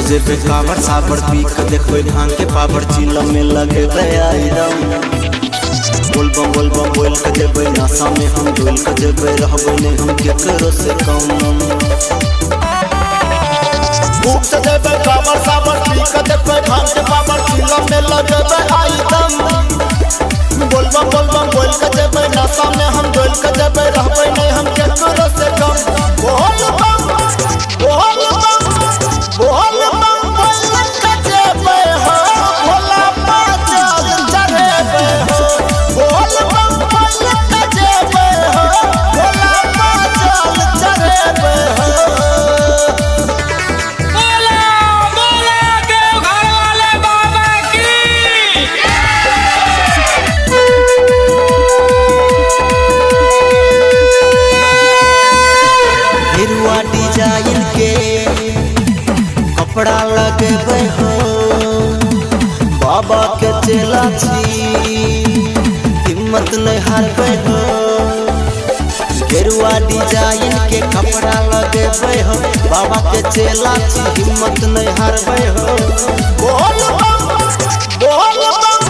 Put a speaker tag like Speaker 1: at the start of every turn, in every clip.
Speaker 1: जेबे कावर साबर पी के देखबै भांग के पावर चिलम में लगेबै आइदम। बोलबम बोलबम बोल के जेबै नशा में हम डोल के जेबै रहबै नहीं हम केकरो से कम।
Speaker 2: भूख से जेबे कावर साबर पी के देखबै भांग के पावर चिलम में लगेबै आइदम। बोलबम बोलबम बोल के जेबै नशा में हम डोल के जेबै रहबै नहीं हम केकरो से कम। बोलबम बोलबम बोलबम बोल के जेबै हो भोला पाजल चढ़ेबै हो। बोलबम बोल के जेबै हो भोला पाजल चढ़ेबै हो।
Speaker 3: बोला बोला देवघर वाले बाबा की।
Speaker 1: गेरुआ डिजाइन के कपड़ा लगेबै हो बाबा के चेला छी हिम्मत नहीं हारबै हो। गेरुआ डिजाइन के कपड़ा लगेबै हो बाबा के चेला छी हिम्मत नहीं हारबै हो।
Speaker 2: बोलबम बोलबम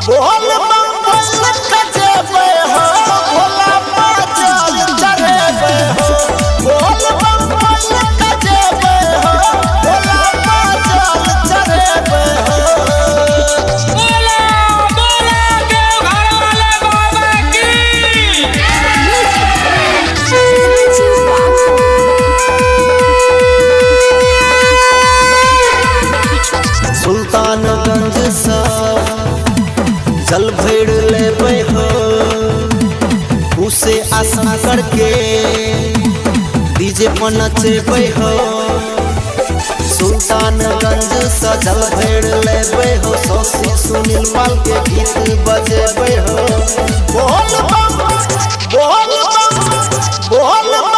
Speaker 2: बोलबम बोल के जेबै हो भोला पाजल चढ़ेबै हो। बोलबम बोल के जेबै हो भोला पाजल चढ़ेबै हो।
Speaker 3: बोला बोला देवघर वाले बाबा की।
Speaker 1: सुल्तानगंज से जल भर लेबै हो उसे आसन करके डीजे पर नचेबै हो। सुल्तानगंज से जल भर लेबै हो शशि सुनील पाल के गीत बजेबै हो।
Speaker 2: बोलबम बोलबम बोलबम।